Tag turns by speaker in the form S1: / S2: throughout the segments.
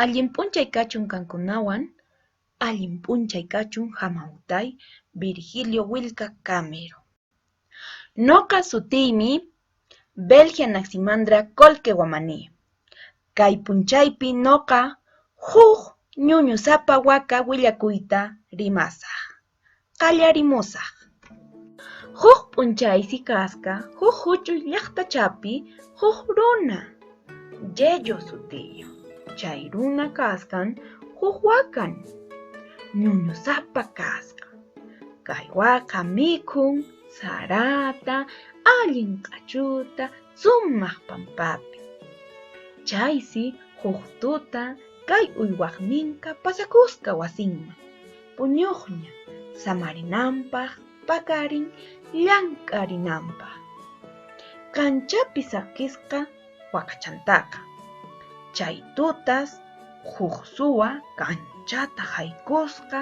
S1: Allin p'unchay kachun qankunawan, allin p'unchay kachun hamawtay Virgilio Willka Camero. Noqa sutiymi Belgia Naximandra Colque Guamaní. Kay p'unchaypi noqa huk ñuñusapa waka willakuyta rimasaq. Qallarimusaq. Huk p'unchaysi kasqa huk huch'uy llaqtachapi huk runa, Yello sutiyuq. Chay runa kasqan huk wakan, ñuñusapa kasqa. Kay waka mikhun sarata, allin q'achuta, sumaq pampapi. Chaysi huk tuta kay uywaqninqa pasakusqa wasinman, puñuqña, samarinanpaq, paqarin llank'arinanpaq. Kanchapi saqisqa wakachantaqa. Chay tutas huk suwa kanchata haykusqa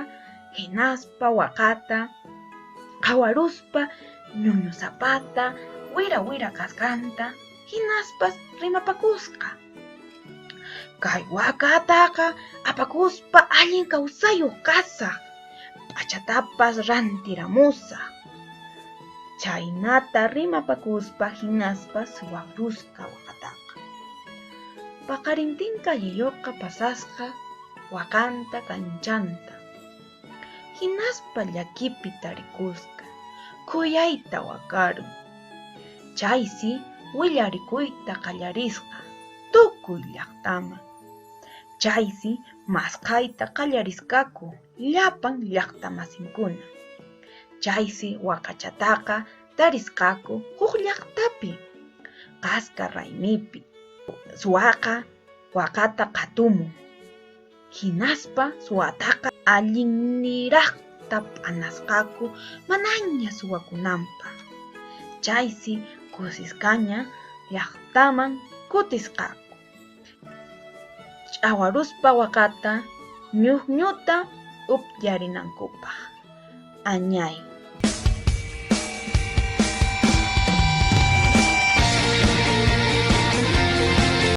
S1: hinaspa wakata qhawaruspa ñuñusapata wira wira kasqanta hinaspas rimapakusqa. Kay wakataqa apakuspa allin kawsayuq kasaq, p'achatapas rantiramusaq. Chhaynata rimapakuspa hinaspa suwarusqa wakataqa. Paqarintinqa Yeyuqa pasasqa wakanta kanchanta. Hinaspa llakipi tarikusqa, khuyayta waqarun. Chaysi willarikuyta qallarisqa tukuy llaqtaman. Chaysi maskhayta qallarisqaku llapan llaqtamasinkuna. Chaysi wakachataqa tarisqaku huk llaqtapi, qasqa raymipi. Suwaqa wakata qhatumun. Hinaspa suwataqa allinniraqta p'anasqaku manaña suwakunanpaq. Chaysi kusisqaña llaqtaman kutisqaku. Ch'awaruspa wakata ñukñuta upyarinankupaq. Añay.